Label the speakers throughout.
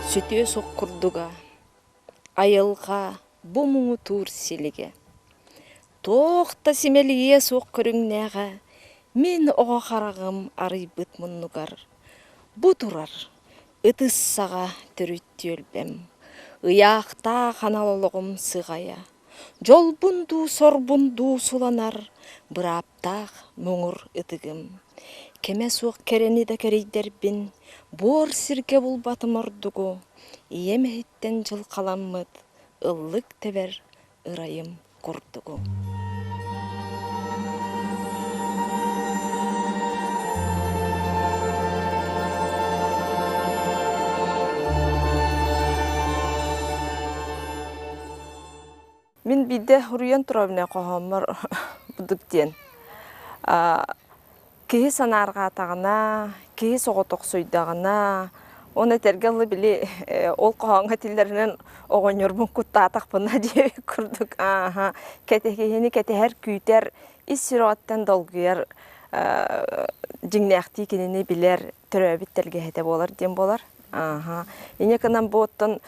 Speaker 1: Сүтүө суох курдуга, айылҕа бу муҥутуур силигэ. Туох да симэлийиэ суох көрүҥнээҕэ мин оҕо хараҕым арыйбыт муннугар бу турар ытыс саҕа төрүт түөлбэм, ыйаахтаах анал олоҕум сыҕайа, дьолбун дуу, сорбун дуу суланар бырааптаах муҥур ытыгым. Кэмэ суох кэрэни да кэрийдэрбин, буор сиргэ булбатым ордугу, ийэм иһиттэн дьылҕаламмыт ыллык тэбэр ырайым курдугу. Мин биирдэ суруйан турабын хоһооммор будук диэн Киһи санаарҕаатаҕына, киһи соҕотохсуйдаҕына, уонна этэргэ дылы били ол хоһооҥҥо этиллэринэн оҕонньорбун куттаатахпына диэбит курдук ааһа киһини кэтэһэр, күүтэр, ис сүрэҕиттэн долгуйар дьиҥнээхтии кинини билэр төрөөбүт тэлгэһэтэ буолар диэн буолар. Ааһа. Инньэ гынан бу оттон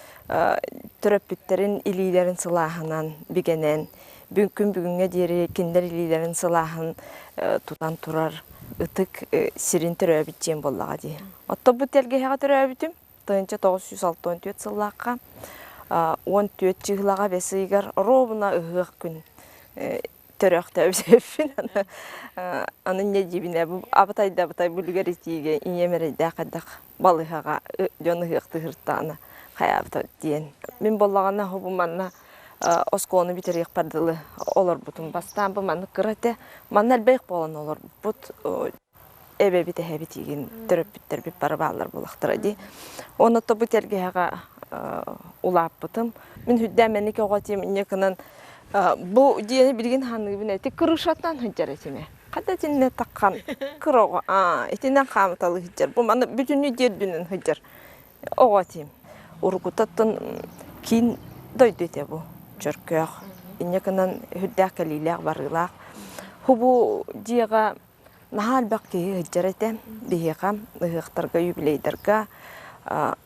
Speaker 1: төрөппүттэрин илиилэрин сылааһынан бигэнэн, күн бүгүҥҥэ диэри кинилэр илиилэрин сылааһын тутан турар ытык сирин төрөөбүт дьиэм буоллаҕа дии. Оттон бу тэлгэһэҕэ төрөөбүтүм 1964 сыллаахха 14 чыһылаҕа бэс ыйыгар ровно ыһыах күн төрөөхтөөбүтүппүн аны инньэ диибинэ бу абытай да абытай бүлүгэр итиигэ ийэм эрэйдээх хайдах балыыһаҕа дьон ыһыахтыыртаҕына хайаабыта диэн мин буоллаҕына бу манна оскуоланы бүтэриэхпэр дылы олорбутум бастаан бу маннык кыра этэ манна элбэх буолан олорбуппут эбэбит эһэбит игин төрөппүттэрбит бары бааллар буолахтара дии уонна то бу тэлгэһэҕэ улааппытым мин үрдээн мэник оҕо этим инньэ гынан бу дьиэни билигин ханыыбын эти крышаттан сылдьар этим хата итиннэ таххан кыра оҕо итинэн хаамыталыы сылдьар бу маны бүтүннүү дьиэ үрдүнэн сылдьар оҕо этим уруккутаттан киин дойду этэ бу Чөркөөх инньэ гынан үрдээх кэлиилээх барыылаах бу дьиэҕэ Наһаа элбэх киһи сылдьар этэ. Биһиэхэ ыһыахтарга, юбилейдарга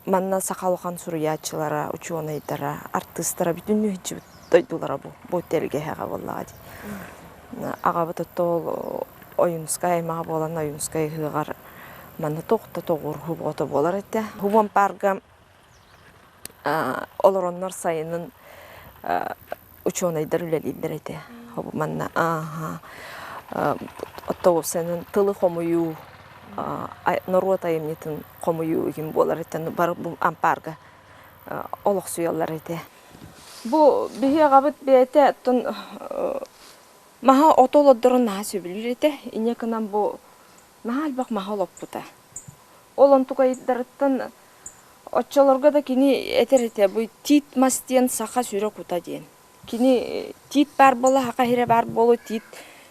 Speaker 1: манна саха улахан суруйааччылара, учуонайдара, артыыстара бүтүннүү сылдьыбыт дойдулара бу, бу тэлгэһэҕэ буоллаҕа дии. Аҕабыт оттоол Ойуунускай аймаҕа буолан Ойуунускай ыһыаҕар манна туох да тоҕуоруһуу бөҕөтө буолар этэ. Хубуон паарга олороннор сайынын учуонайдар үлэлииллэр этэ. Манна оттоуопсайынан тылы хомуйуу, норуот айымньытын хомуйуу иһин буолар этэ. Бары бу ампаарга олохсуйаллар этэ. Бу биһи аҕабыт бэйэтэ оттон маһа оту олордорун наһаа сөбүлүүр этэ. Инньэ гынан бу наһаа элбэх маһы олоппута. Ол онтукайдарыттан Оччолорго да кини этэр этэ, бу тиит мас диэн саха сүрэ кута диэн. Кини тиит баар буола, саха сирэ баар буолуо, тиит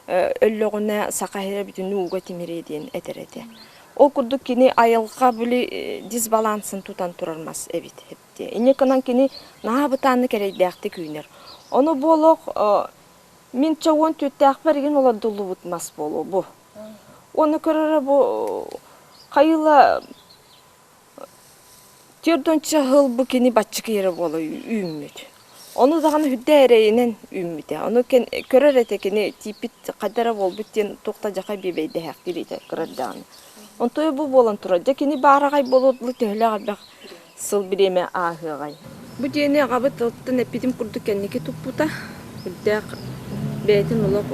Speaker 1: өллөҕүнэ саха сирэ бүтүннүү ууга тимириэ диэн этэр этэ. Ол курдук кини айылҕа били дисбалансын тутан турар мас эбит. Инньэ гынан кини наһаа бытааннык эрэйдээхтик үүнэр. Ону бу олох мин чэ 14-тээхпэр игин олордуллубут мас буолуо бу. Уонна көрөрө бу хайыла Түөрт сыл бу кини баччык эрэ буола үүммүт. Ону даҕаны үрдэ эрэйинэн үүммүтэ. Ону көрөр этэ кини тиийбит хайда эрэ буолбут диэн туох да дьахай биэбэйдэһээхтиир этэ кыра эрдэҕинэ. Онтуйа бу буолан турар. Дьэ кини баараҕай буолуо төһөлөөх элбэх сыл бириэмэ ааһыаҕай. Бу дьиэни аҕабыт оттон эппитим курдук кэнники туппута. Үрдээх бэйэтин олох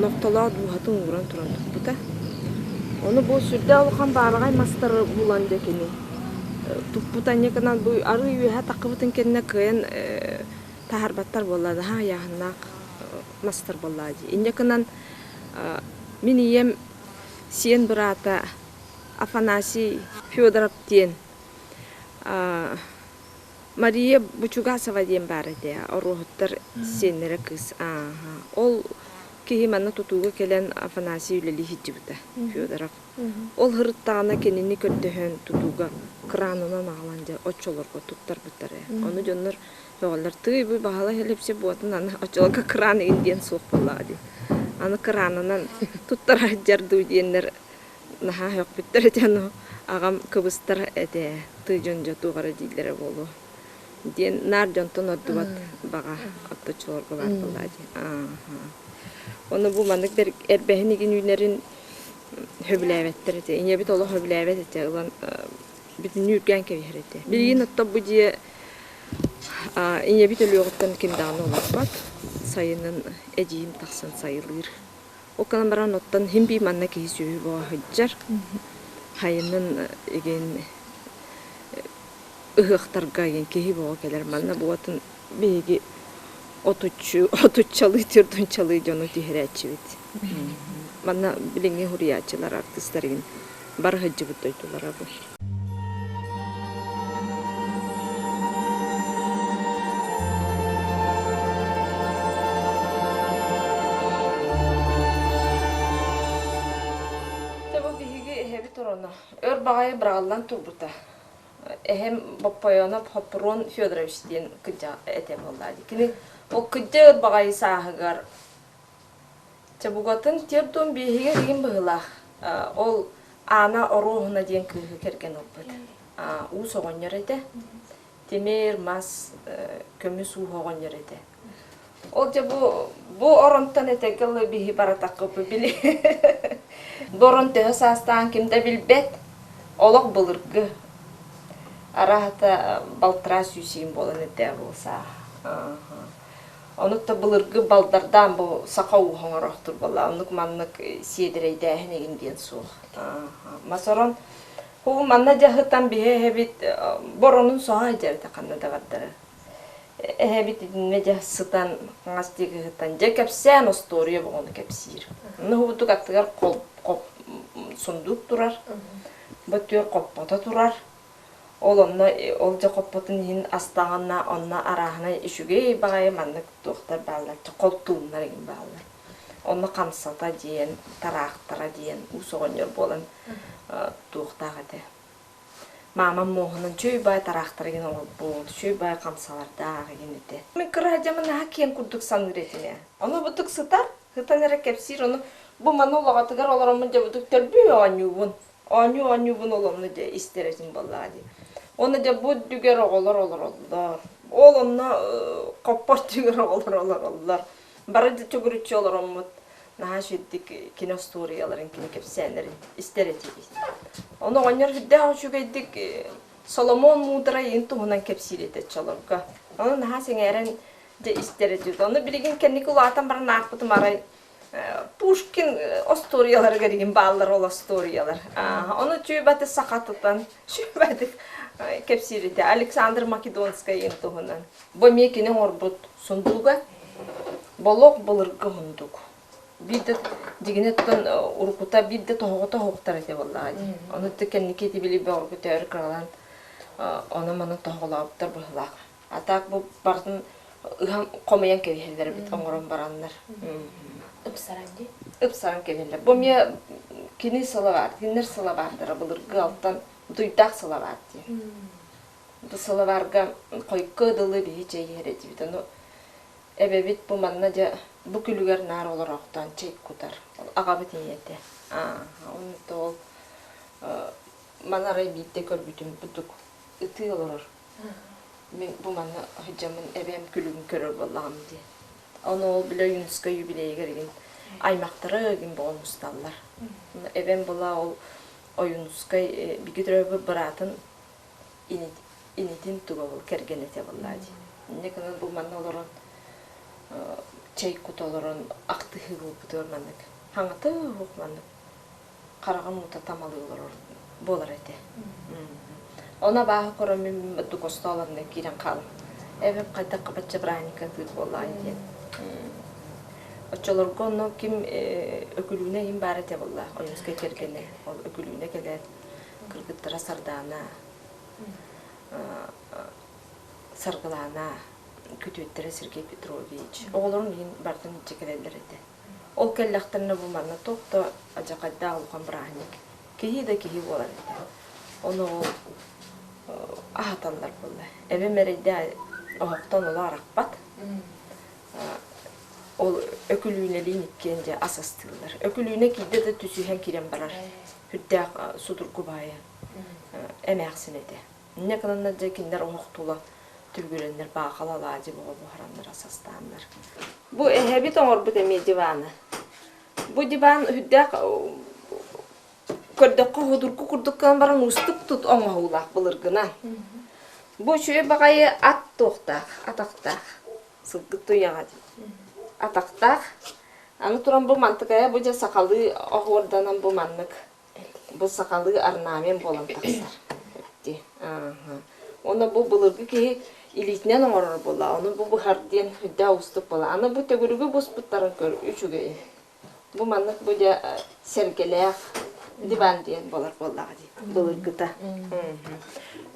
Speaker 1: нохтолоох дууһатын ууран туран туппута. Ону бу сүрдээх улахан баараҕай мастары булан дьэ кини туппута анньыкынан бу арыы үөһэ таххыбытын кэннэ кыайан таһаарбаттар буолла наһаа ыйааһыннаах мастар буоллаҕа дии. Инньэ гынан мин ийэм сиэн быраата Афанасий Федоров диэн Мария Бучугасова диэн баар этэ, оруоһуттар сиэннэрэ кыыс. Ааһа. Ол киһи манна тутууга кэлэн Афанасий үлэлии сылдьыбыта, Федоров. Ол сырыттаҕына кинини көрдөһөн тутууга кранынан аҕалан дьэ оччолорго туттарбыттар ээ. Ону дьоннор сөҕөллөр, тыый бу Баһылай Хэлипсэ буотун аны оччолорго кран игин диэн суох буоллаҕа дии. Аны кранынан туттара сылдьар дуу диэннэр наһаа сөхпүттэр этэ ону. Аҕам кыбыстар этэ, тыы дьон дьэ туох эрэ дииллэрэ буолуо диэн наар дьонтон ордубат баҕа отточчуларга баар буоллаа дии. Ону бу маннык эрбэһин игин үүнэрин сөбүлээбэттэр этэ. Ийэбит олох сөбүлээбэт этэ ылан бүтүннүү үргээн кэбиһэр этэ. Билигин оттон бу дьиэ ийэбит өлүөҕүттэн ким даҕаны олорбот. Сайынын эдьиийим тахсан сайылыыр. Ол гынан баран оттон син биир манна киһи сүөһү буола сылдьар. Хайынын игин ыһыахтарга игин киһи буола кэлэр. Манна буотун биһиги отуччу отуччалыы төрдүнчалыы дьону түһэрээччибит. Манна билиҥҥи суруйааччылар, артыыстар игин бары сылдьыбыт дойдулара бу. Бу биһиги эһэбит ороно өр баҕайы быраҕыллан турбута. Эһэм Боппойонов Хоппуруон Федорович диэн кыдьа этэ буолла. Кини ол кыдьа өр баҕайы сааһыгар Чабугатын тердуон биэһигэр игин быһыылаах. Ол Аана Оруоһуна диэн кыыһы кэргэн ылбыт. Уус оҕонньор этэ. Тимир, мас, көмүс ууһа оҕонньор этэ. Ол дьэ бу бу оронтон этэргэ дылы биһи баратаххыпы били. Бу орон төһө саастаан ким да билбэт. Олох былыргы. Араһата балтараа сүүсиин буолан этэ бу саа. Ону да былыргы балдардаан бу саха ууһа оҥороохтур буолла. Оннук маннык сиэдэрэйдээһин игин диэн суох. Мас орон Хуу манна дьаһытан биһи эһэбит боронун соһо сылдьар ханна да бардара. Эһэбит итиннэ дьэ сытан хаҥас диэки сытан дьэ кэпсээн остуоруйа боҕону кэпсиир. Онно хубутук аттыгар хол хоп сундуук турар. Бу түөр хоппото турар. Ол онно ол дьэ хоппотун иһин астаҕына онно арааһынай үчүгэй баҕайы маннык туохтар бааллар холтууннар игин бааллар. Онно хамсата диэн, тараахтара диэн уус оҕонньор буолан туохтаах этэ. Маамам муоһунан чүй баай тараахтара игин оҥорбут, чүй баай хамсалардаах игин этэ. Мин кыра дьамын наһаа киэҥ курдук саныыр этим ээ. Ону бутук сытар, сытан эрэ кэпсиир, ону бу маны улаҕатыгар олороммун дьэ бутук төрбүү оонньуубун. Оонньуу оонньуубун ол онно дьэ истэр этим буоллаҕа дии. Уонна дьэ бу үрдүгэр оҕолор олороллор. Ол онно хоппор түгэр оҕолор олороллор. Бары да төгүрүччү олороммут наһаа үчүгдик кини остуоруйаларын, кини кэпсээннэрин истэр этибит. Ону оҕонньор сүрдээх үчүгэйдик Соломон муударай ин туһунан кэпсиир этэ оччолорго. Ону наһаа сэҥээрэн дьэ истэр этибит. Ону билигин кэнники улаатан баран аахпытым арай Пушкин остуоруйаларыгар игин бааллар ол остуоруйалар. Ону чүөбэти сахатытан, чүөбэти кэпсиир этэ Александр Македонскай ин туһунан. Бу эмиэ кини оҥорбут сундууга болок былыргы сундук. Биир да дьигинэ тутан уруккута биир да тоһоҕото оһохтор этэ буоллаҕа дии. Ону кэнники ити били бөҕөргөтөөрү кыралаан ону-маны тоһоҕолообуттар быһыылаах. А так бу барытын ыһан хомуйан кэбиһэллэр эбит оҥорон бараннар.
Speaker 2: Ыпсаран дии.
Speaker 1: Ыпсаран кэбиһэллэр. Бу эмиэ кини сылабаар, кинилэр сылабаардара былыргы алтан дуйдаах сылабаар диэн. Бу сылабаарга хойукка дылы биһи чэй иһэр этибит. Ону эбэбит бу манна дьэ бу күлүгэр наар олороохтоон чэй кутар. Аҕабыт ийэтэ. Аа, ону ол маны арай биирдэ көрбүтүм будук ытыы олорор. Мин бу манна сылдьаммын эбээм күлүгүн көрөр буоллаҕым дии. Ону ол били Ойуунускай юбилейыгар игин аймахтара игин боҕон мусталлар. Эбэм була ол Ойуунускай биги төрөөбүт быраатын инитин туга ол кэргэн этэ буоллаа дии. Инньэ гынан бу манна олорон чэй кута олорон ахтыһыы буолбутугар маннык хаҥата уһук маннык хараҕым уута тамалыы олорор буолар этэ. Ону абааһы көрөн мин ордук остуол киирэн хаалым. Эбэм хайдах бачча бырааһынньыкка ытыыр буоллаҕай диэн. Оччолорго онно ким Өкүлүүнэ иһин баар этэ буолла, Ойуунускай кэргэнэ. Ол Өкүлүүнэ кэлээт кыргыттара Сардаана, Саргылаана, күтүөттэрэ Сергей Петрович. Оҕолорун иһин барытын илдьэ кэлэллэр этэ. Ол кэллэхтэринэ бу манна туох да алдьархайдаах улахан бырааһынньык. Киһи да киһи буолар этэ. Ону ол аһаталлар буолла. Эбэм эрэйдээх оһохтон оло арахпат. Ол Өкүлүүнэлиин иккиэн дьэ ас астыыллар. Өкүлүүнэ киирдэ да түсүһэн киирэн барар. Сүрдээх судургу баайа эмээхсин этэ. Инньэ гынаннар дьэ кинилэр оһох тула түбүгүрэннэр баахал алаадьы бөҕө буһараннар ас астааннар. Бу эһэбит оҥорбут эмиэ диваны. Бу диван үрдээх көрдөххө судургу курдук гынан баран уустук тут оҥоһуулаах былыргынан. Бу үчүгэй баҕайы ат туохтаах, атахтаах. Сылгы туйаҕа дии. Атахтаах. Аны туран бу мантыкайа бу дьэ сахалыы оһуорданан бу маннык бу сахалыы орнамент буолан тахсар. Дии. Уонна бу былыргы киһи илиитинэн оҥорор буолла. Ону бу быһар диэн үрдээх уустук буолла. Аны бу төгүрүгү буспуттарын көр үчүгэй. Бу маннык бу дьэ сэргэлээх диван диэн буолар буоллаҕа дии былыргыта.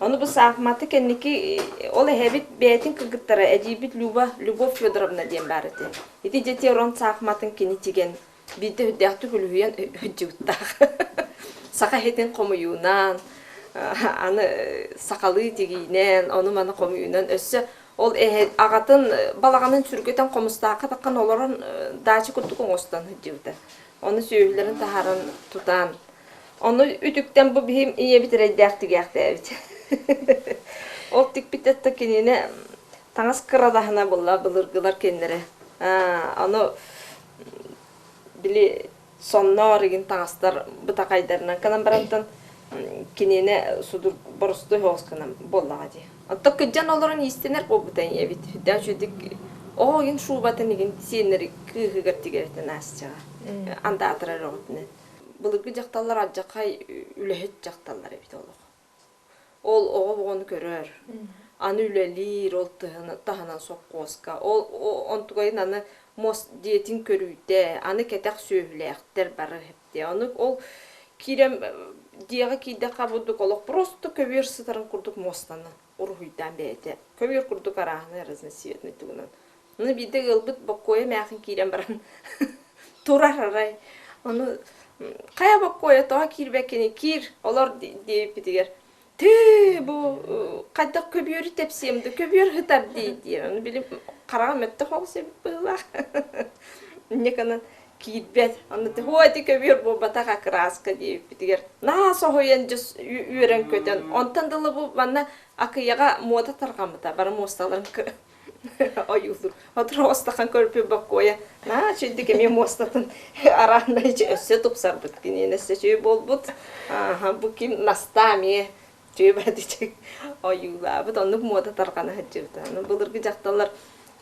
Speaker 1: Ону бу саахыматы кэнники ол эһэбит бэйэтин кыргыттара эдьиийбит Люба Любовь Федоровна диэн баар этэ. Ити дьэти орон саахыматын кини тигэн биирдэ үрдээхтик үлүһүйэн сылдьыбыттаах. Саха иһитин хомуйуунан, аны сахалыы тигиинэн, ону-маны хомуйуунан өссө ол эһэ аҕатын балаҕанын сүргэтэн хомустаахха таххан олорон даача курдук оҥостон сылдьыбыта. Ону сүөһүлэрин таһааран тутаан, ону үтүктэн бу биһим ийэбит эрэйдээх тигээхтээбит. Ол тикпитэ кинини таҥас кырадаһына буолла былыргылар кинилэрэ. Ону били сонноор игин таҥастар бытахайдарынан гынан барантан киниэнэ судур боростуой соҕус гынан буоллаҕа дии. Оттон кырдьан олорон иистэнэр буолбута ийэбит. Сүрдээх үчүгдүк оҕо игин шубатын игин сиэннэри кыыһыгар тигэритин аасчаҕа. Андаатырар оҕотунан. Былыргы дьахталлар алдьархай үлэһит дьахталлар эбит олох. Ол оҕо оҕону көрөр, аны үлэлиир, ол таһынан сопхуоска, ол онтугайын аны муос дьиэтин көрүүтэ, аны кэтэх сүөһүлээхтэр бары эптиэ. Ону ол киирэн дьиэҕэ киирдэххэ бурдук олох просто көбүөр сытарын курдук муостаны уруһуйдаан бэйэтэ. Көбүөр курдук арааһынай разноцветный тугунан. Ону биирдэ ыалбыт Боккуойа эмээхин киирэн баран турар арай. Ону хайа Боккуойа тоҕо киирбэккиний киир олор диэбиппитигэр тыы бу хайдах көбүөрү тэпсиэм да көбүөр сытар дии диир. Ону били хараҕа мөттөх оҕус эбит быһыылаах. Инньэ гынан киирбэт. Ону һуо ити көбүөр буолбатах окраска диэбиппитигэр наһаа соһуйан дьэ үөрэн-көтөн. Онтон дылы бу манна акыйаҕа муода тарҕаммыта бары муосталарын ойуулуур. Отур остахан көрбүт боккуойа наа чүйдүк эмиэ муостатын арааннай өссө тупсарбыт киниэн өссө үчүгэй буолбут. Ааха бу ким Настаа эмиэ үчүгэй баҕайытык ойуулаабыт. Оннук муода тарҕана сылдьыбыта. Аны былыргы дьахталлар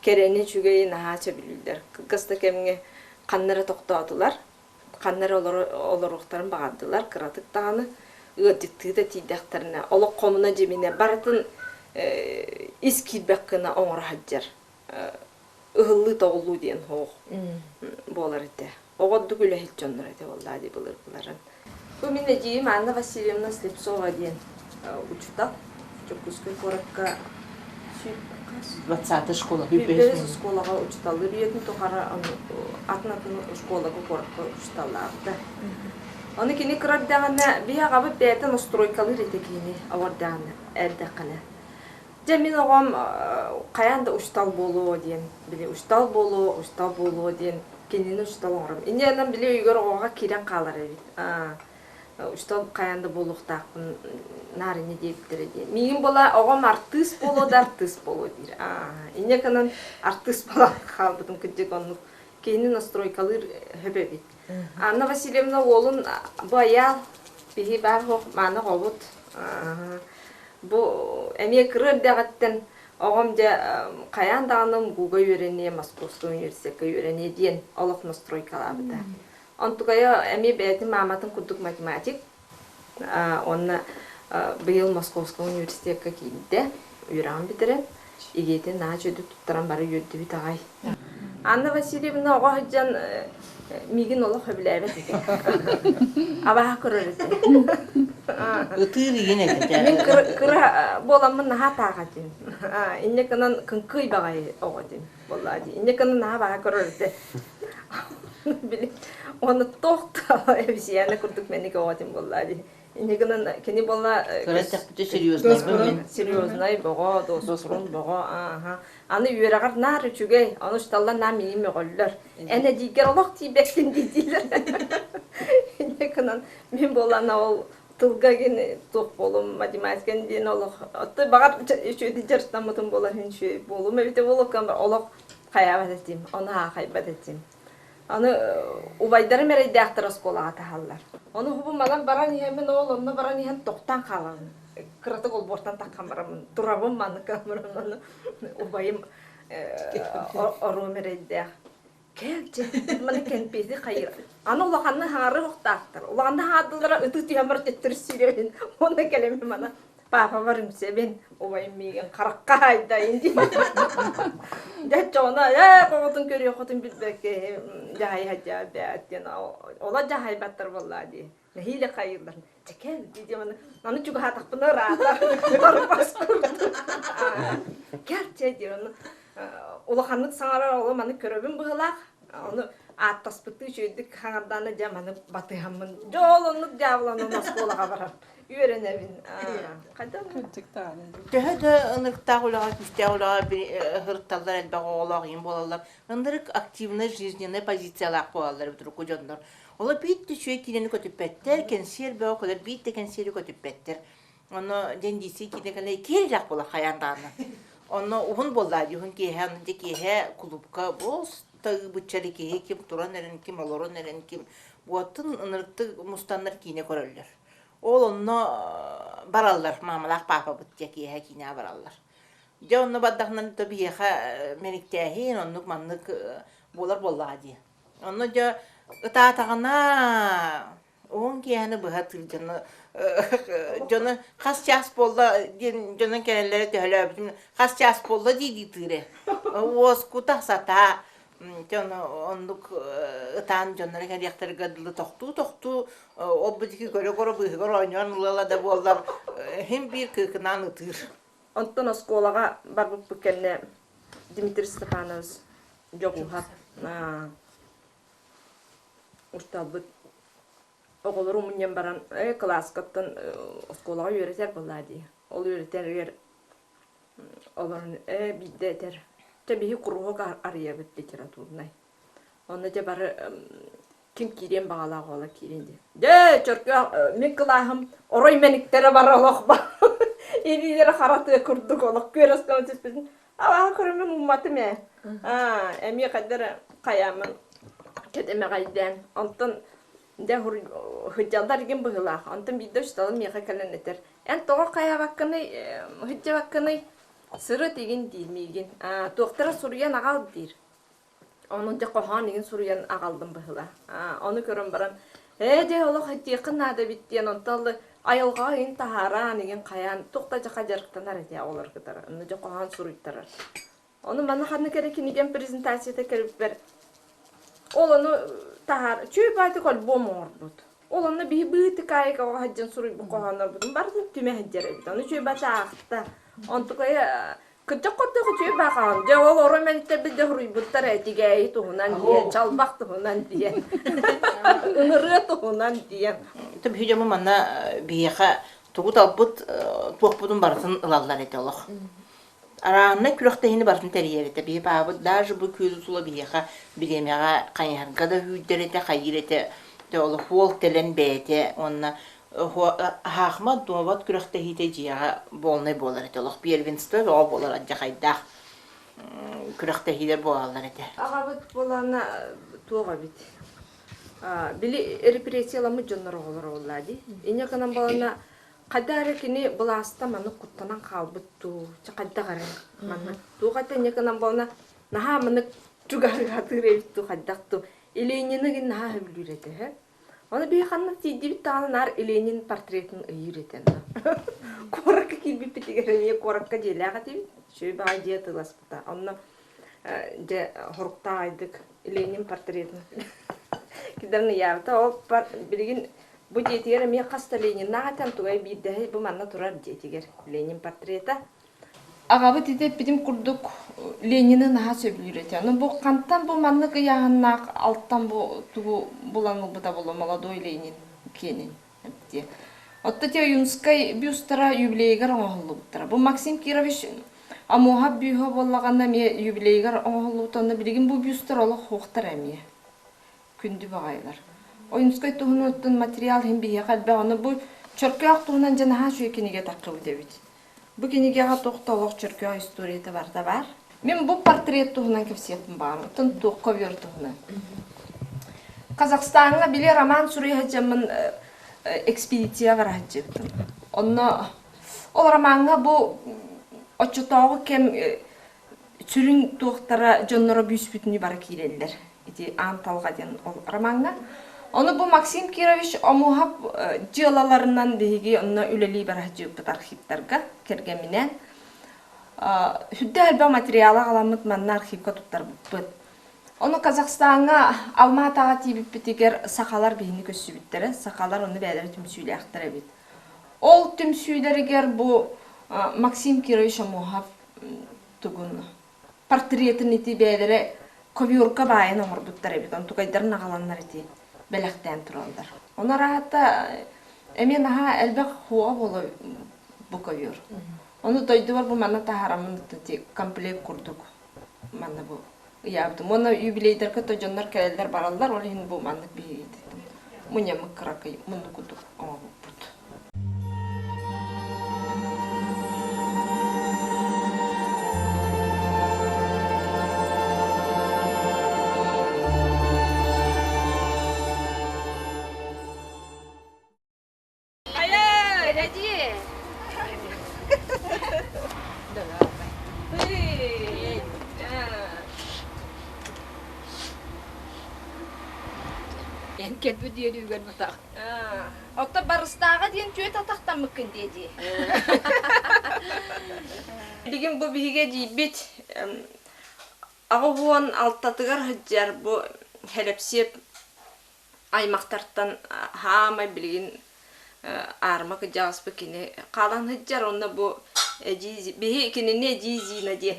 Speaker 1: кэрэни үчүгэйи наһаа сөбүлүүллэр. Кылгас да кэмҥэ ханна эрэ тохтоотулар. Ханна эрэ олоруохтарын баҕардылар, кыратык даҕаны ыалдьыттыы да тиийдэхтэринэ, олох хомуна-дьиминэ барытын ис киирбэх гына оҥоро сылдьар ыһыллыы-тоҕуллуу диэн суох буолар этэ. Оҕо ордук үлэһит дьоннор этэ буоллаа дии былыргыларын. Бу мин эдьиийим Анна Васильевна Слепцова диэн учуутал. Дьокуускай куоракка
Speaker 3: 20 школа.
Speaker 1: Бэһис оскуолаҕа учууталлыыр үйэтин тухары атын-атын школага куоракка учууталлаабыта. Ону кини кыра эрдэҕинэ биһи аҕабыт бэйэтэ настройкалыыр этэ киһини оҕордоҕуна эрдэххинэ. Дьэ мин оҕом хайаан да учуутал буолуо диэн, били учуутал буолуо, учуутал буолуо диэн кинини учуутал оҥором. Инньэ гынан били өйүгэр оҕоҕо киирэн хаалар эбит. Учуутал хайаан да буолуохтаахпын наар инньэ диэбиттэрэ диэн. Миигин буола оҕом артыыс буолуо да артыыс буолуо диир. Инньэ гынан артыыс буолан хаалбытым кырдьык оннук. Киһини настройкалыыр хөп эбит. Анна Васильевна уолун бу айаал биһи баар суох мааны оҕобут. Бу эмиэ кыра эрдэҕиттэн оҕом дьэ хайаан даҕаны МГУга үөрэниэ, Московскай университекка үөрэниэ диэн олох настройкалаабыта. Онтукайа эмиэ бэйэтин мааматын курдук математик. Уонна быйыл Московскай университекка киирдэ, үөрэҕин бүтэрэн, игиэтин наһаа үчүгэйдик туттаран бары үөрдүбүт аҕай. Анна Васильевна оҕо сылдьан миигин олох сөбүлээбэт этэ. Абаһа көрөр этэ.
Speaker 3: Ытыыр игин этэ.
Speaker 1: Мин кыра буоламмын наһаа таах этим. Инньэ гынан кыҥкый баҕайы оҕо этим. Буоллаа дии. Инньэ гынан наһаа баҕа көрөр этэ. Били уонна туох да обезьяна курдук мэник оҕо этим буоллаа дии. Инньэ гынан кини буолла
Speaker 3: Кыра эттэхпитэ серьезнайбын мин.
Speaker 1: Серьезнай боҕо, доспурун боҕо, ааха. Аны үөрэҕэр наар үчүгэй, ону учууталлар наар миигин мөҕөллөр. Эн эдьиийгэр олох тиийбэккин дииллэр. Инньэ гынан мин буоллаҕына ол тылга гин туох буолум, математика диэн олох отто баҕар үчүгэйдик дьарыктаммытым буолар иһин үчүгэй буолуум эбитэ буолуо олох хайаабат этим, ону аахайбат этим. Аны убайдарым эрэйдээхтэр оскуолаҕа таһаллар. Ону хубу манан баран иһэммин ол онно баран иһэн тохтоон хаалабын. Кыратык олбуортан таххан бараммын турабын маннык баран убайым оруом эрэйдээх. Кэл дьэ, маны кэмпиэти хайыр. Аны улаханны хаары охтаахтар. Улаханны хаардылара ытыы түһэн бар төттөрү сүүрэбин. Уонна кэлэмин мана паапабар үҥсэбин. Убайым миигин харахха хаайдайын дии. Дьэ чоҕуна ээ оҕотун көрүөххүтүн билбэккэ дьаһай хадьаа бээт диэн ола дьаһайбаттар буоллаа дии. Нэһиилэ хайыыллар. Чэ кэл дии аны аны чугаһаатахпына ыраата барбас курдук. Кэл чэ диир ону улаханнык саҥарар олом маны көрөбүн быһылаах. Ону ааттаспыттыы үчүгэйдик хаҥардаана дьэ маны батыһаммын. Дьэ ол оннук дьаабыланан оскуолаҕа барар. Үөрэнэбин. Хайдах
Speaker 3: Төһө да ынырыктаах үлэҕэ, күүстээх үлэҕэ һырытталлар элбэх оҕолоох ийэм буолаллар. Ынырык активнай жизненная позициялаах буолаллар эбит урукку дьоннор. Олор биир да үчүгэй киинэни көтүппэттэр, кэнсиэр бөҕө кэлэр биир да кэнсиэри көтүппэттэр. Онно дьэндиисий киинэ кэлэ киэр буолар хайаан даҕаны. Онно уһун буоллаа дии, уһун киэһэ, онно дьэ киэһэ кулуупка бос буччары киһи ким туран эрэн, ким олорон эрэн, ким буоттун ынырыктык мустаннар киинэ көрөллөр. Ол онно бараллар, маамалаах паапабыт дьэ киэһэ киинэҕэ бараллар. Дьэ онно бардахынан то биһиэхэ мэниктээһин, оннук маннык буолар буоллаҕа дии. Онно дьэ ытаатаҕына уһун киэһэни быһа тыыр дьону дьону хас чаас буолла диэн дьонун кэлэллэрэ төһөлөөбүтүм хас чаас буолла дии-дии тыыр уоскута сатаа дьон оннук ытаан дьонноро кэлиэхтэригэр дылы тохтуу-тохтуу ол-бу диэки көрө-көрө быыһыгар оонньоон ыла-ыла да буоллар иһин биир кыыкынаан ытыыр.
Speaker 1: Онтон оскуолаҕа барбыппыт кэннэ Дмитрий Степанович Дьоҕуһап усталбыт оҕолору мунньан баран кылааскаттан оскуолаҕа үөрэтэр буоллаа дии. Ол үөрэтэригэр олорон биирдэ этэр чэ биһи куруһуок арыйабыт литературнай. Онно дьэ бары ким киириэн баҕалаах уола киирин диэн. Дьэ, чөркөөх мин кылааһым орой мэниктэрэ бар олох ба. Илиилэрэ хара тыа курдук олох күөрэс гына түспүтүн. Алааһы көрөммүн умматым ээ. Аа, эмиэ хайдара хайааммын кэтэмэҕэйдээн. Онтон дьэ сылдьаллар игин быһыылаах. Онтон биирдэ учууталым миэхэ кэлэн этэр. Эн тоҕо хайаабаккыный, сылдьыбаккыный? Сырыт игин диир миигин. Аа, туохтара суруйан аҕал диир. Ону дьэ хоһоон игин суруйан аҕаллым быһыылаах. Ону көрөн баран, ээ дьэ олох этиэххин наада эбит диэн онтон айылҕаҕа игин таһаараан игин хайаан туох да дьаха дьарыктанар этэ оҕолор кытары. Онно дьэ хоһоон суруйтарар. Ону манна ханнык эрэ кинигэм презентацията кэлбиппэр ол ону таһаар үчүгэй баайтык альбом оҥорбут. Ол онно биһи быытыкаайык оҕо сылдьан суруйбут хоһооннорбутун барытын түмэ сылдьар эбит. Ону үчүгэй баата аахта. Онтукайа Кырдьык курдук үчүгэй баҕаҕын. Дьэ ол оро мэлитэрбит дьэ суруйбуттар ээ тигээйи туһунан диэн, чалбах туһунан диэн, ыҥырыа туһунан диэн.
Speaker 3: Биһи дьомо манна биһиэхэ тугу талбыт туохпутун барытын ылаллар этэ олох. Арааннай күрэхтэһиини барытын тэрийэр этэ. Биһи баабыт даже бу күөл тула биһиэхэ бириэмэҕэ хайыһарга да үүрдэр этэ, хайыыр этэ. Дьэ олох уол кэлэн бэйэтэ уонна Аһаахмат дуобат күрэхтэһиитэ дьиэҕэ буолнай буолар этэ, олох первенство бөҕө буолар алдьархайдаах күрэхтэһиилэр буолаллар этэ.
Speaker 1: Аҕабыт буолаана туох эбит били репрессияламмыт дьоннор оҕолоро буоллаа дии. Инньэ гынан буолана хайдах эрэ кини былааста маннык куттанан хаалбыт дуу, чэ хайдах эрэ маннык туох этэ инньэ гынан буолана наһаа маннык чугаһыатыыр эбит дуу хайдах дуу Ленины гин наһаа сөбүлүүр этэ үһү. Ону биһи ханна тиийдибит даҕаны наар Ленин портретын ыйыыр этэ. Куоракка киирбиппитигэр эмиэ куоракка дьиэлээх этибит. Үчүгэй баҕайы дьиэ атыыласпыта. Онно дьэ хоруктаах Ленин портретын кидарын ыйаабыта. Ол билигин бу дьиэтигэр эмиэ хас да Лениннаах этэн тугай биирдэһи бу манна турар дьиэтигэр Ленин портрета. Аҕабыт ити эппитим курдук Ленины наһаа сөбүлүүр этэ. Ону бу хантан бу маннык ыйааһыннаах алтан бу тугу булан ылбыта буолуо молодой Ленин киэнин диye. Отто те Ойуунскай бюстара юбилейыгар оҥоһуллубуттара. Бу Максим Кирович Амуоһап бүүһэ буоллаҕына эмиэ юбилейыгар оҥоһуллубута. Онно билигин бу бюстар олох суохтар эмиэ. Күндү баҕайылар. Ойуунускай туһунан материал иһин биһиэхэ элбэх. Ону бу Чөркөөх туһунан дьэ наһаа үчүгэй кинигэ таххыбыт эбит. Бу кинигэҕэ туох да олох Чөркөөх историята барыта баар. Мин бу портрет туһунан кэпсиэхпин баҕарабын. Оттон туох ковер туһунан. Казахстаҥҥа били роман суруйа сылдьаммын экспедиция бара сылдьыбытым. Онно ол ромаҥҥа бу оччотооҕу кэм сүрүн туохтара дьонноро бүүспүтүнүү бары киирэллэр. Ити Аан Талҕа диэн ол ромаҥҥа. Ону бу Максим Кирович Омуһап дьыалаларынан биһиги онно үлэлии бара сылдьыбыппыт архивтарга кэргэмминээн. Сүрдээх элбэх материалы аҕаламмыт манна архивка туттарбыппыт. Ону Казахстаҥҥа Алма-Атаҕа тиийбиппитигэр сахалар биһини көрсүбүттэрэ. Сахалар ону бэйэлэрэ түмсүүлээхтэр эбит. Ол түмсүүлэригэр бу Максим Кирович Омуһап тугун портретын ити бэйэлэрэ ковёрка баайан оҥорбуттар эбит. Онтукайдарын аҕаланнар ити бэлэхтээн тураллар. Ону араата эмиэ наһаа элбэх хуоҕа буола бу ковёр. Ону дойдубар бу манна таһаараммын ити комплект курдук манна бу ыйаабытым. Уонна юбилейдарга то дьоннор кэлэллэр бараллар, ол иһин бу маннык биһиги мунньаммыт кыракый муннук курдук оҥоһукпут.
Speaker 4: Эн кэлбит үөрүүгэр бутах.
Speaker 1: Отто барыстааҕа диэн түөт атахтаммыккын дии дии. Билигин бу биһигэ дьиийбит 86-тыгар сылдьар бу Хэлэпсиэп аймахтартан хаамай билигин аарыма кырдьаҕаспыт кини хаалан сылдьар онно бу эдьиий биһи кинини эдьиий Зина диэн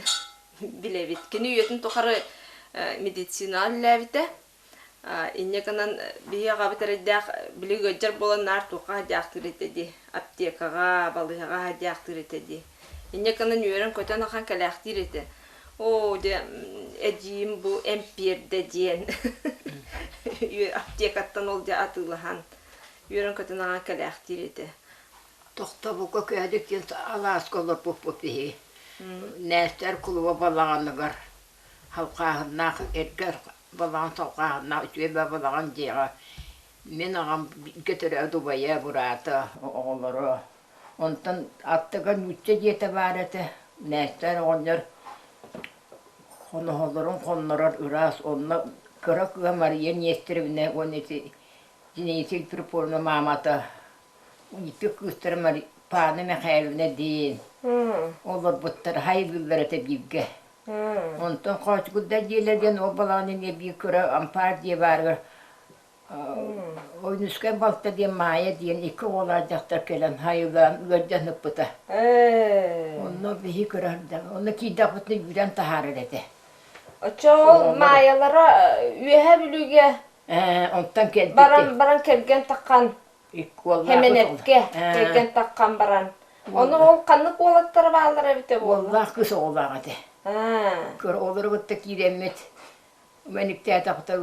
Speaker 1: билэбит. Кини үйэтин тухары медицинаҕа үлэлээбитэ. Инньэ гынан биһи аҕабыт эрэйдээх били ыалдьар буолан наар туохха садьаахтыыр этэ дии, аптекаҕа, балыыһаҕа садьаахтыыр этэ дии. Инньэ гынан үөрэн-көтөн ахан кэлээхтиир этэ. Оо, дьэ, эдьиийим бу эмпиэрдэ диэн аптекаттан ол дьэ атыылаһан үөрэн-көтөн ахан кэлээхтиир этэ.
Speaker 4: Тохтобулга көөдүк диэн алааска олорбуппут биһиги. Нээстэр кулуба балаҕаныгар халҕааһыннаах эргэ балаҕан салҕааһыннаах үчүгэй балаҕан дьиэҕэ мин аҕам бииргэ төрөөбүт убайа, быраата, оҕолоро. Онтон аттыгар нуучча дьиэтэ баар этэ. Нээстэр оҕонньор хоноһолорун хоннорор ыраас, онно кыра кыыһа Мария Нестеровна уонна ити Зинаида Филипповна маамата ииппит кыыстара Пана Михайловна диэн олорбуттар хайгыыллар этэ бииргэ. Онтон Хоочугурда дьиэлэр диэн ол балаҕан эмиэ биир кыра ампаар дьиэ баарыгар Ойуунускай балта диэн Маайа диэн икки оҕолоох дьахтар кэлэн хайылаан ыалдьан ыппыта. Онно биһи кыра сылдьан, онно киирдэхпитинэ үүрэн таһаарар этэ.
Speaker 1: Оччоҕо Маайалара Үөһээ Бүлүүгэ
Speaker 4: Онтон кэлбит.
Speaker 1: Баран баран кэргэн таххан Хэмэнэпкэ кэргэн таххан баран. Ону ол ханнык уолаттара бааллара эбитэ буолла?
Speaker 4: Уоллаах кыыс оҕолоох этэ. Кыра оҕолору кытта киирэммит мэниктээтэхтэ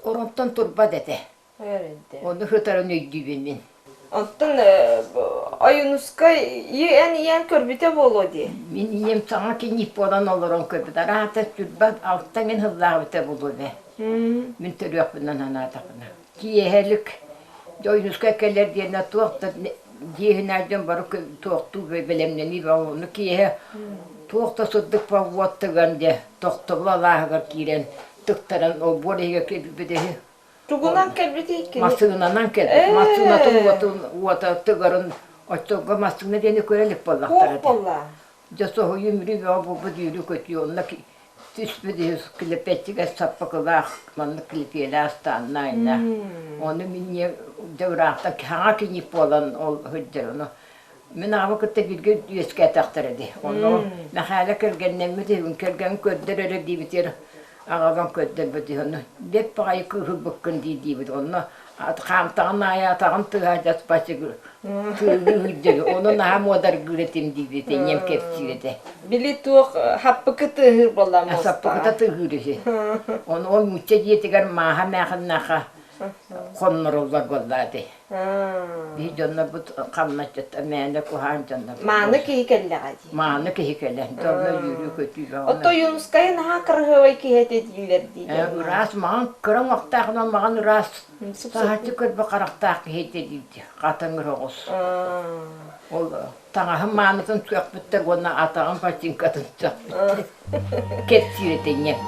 Speaker 4: оронтон турбат этэ. Ону сытарын өйдүүбүн мин.
Speaker 1: Оттон Ойуунускай эн ийэҥ көрбүтэ буолуо дии.
Speaker 4: Мин ийэм саҥа киниик буолан олорон көрбүт. Араата сүрбэт алта мин сыллаах эбитэ буолуо эбэ. Мин төрүөхпүнэн санаатахпына. Киэһэлик Ойуунускай кэлэр диэнэ туох да дьиэһинээх дьон бары туохтуу бэлэмнэнии ону киэһэ туох да сырдык уот тыган дьэ тохтобул алааһыгар киирэн тыктаран олбуор иһигэр кэлбит үһү.
Speaker 1: Тугунан кэлбитий кини?
Speaker 4: Массыынанан кэлбит. Массыынатын уотун уота тыгарын оччолорго массыына диэни көрө илик буоллахтара
Speaker 1: Туох буолла?
Speaker 4: Дьэ соһуйуу мүрүү бөҕө буолбут үөрүү-көтүү онно түспүт үһү килэппэччигэ саппыкылаах маннык килипиэлээх ыстааннаайна. Ону мин дьэ ыраахтан хаҥа киниик буолан ол сылдьар ону мин аҕабы кытта бииргэ үөскээтэхтэрэ дии. Ону Мэхээлэ кэргэннэммит үһүн кэргэн көрдөр эрэ диэбитигэр аҕабын көрдөрбүт үһү. Ону бэт баҕайы кыыһырбыккын дии диибит. Онно хаамтаҕын аайы атаҕын тыаһа дьаспачык тыаһыы Ону наһаа муодаргыыр этим диибит ийэм кэпсиир этэ.
Speaker 1: Били туох хаппыкы тыаһыыр буолла
Speaker 4: Саппыкыта тыаһыыр үһү. Ону ол нуучча дьиэтигэр мааһа мээхиннаха. Хоннороллор буоллаа дии. Биһи дьоннорбут хамначчыта мээнэ куһаан дьоннор.
Speaker 1: Мааны киһи кэллэҕэ дии.
Speaker 4: Мааны киһи кэлэн, дьонно үөрүү-көтүү бөҕөнө.
Speaker 1: Оттон Ойуунускайы наһаа кыраһыабай киһи этэ дииллэр дии.
Speaker 4: Ыраас, маҕан кыра уҥуохтааҕынан маҕан ыраас, саһарчы көрбө харахтаах киһи этэ диир хатыҥыр оҕус. Ол таҥаһын маанытын сөхпүттэр уонна атаҕын бачыыҥкатын сөхпүттэр. Кэпсиир этэ ийэм.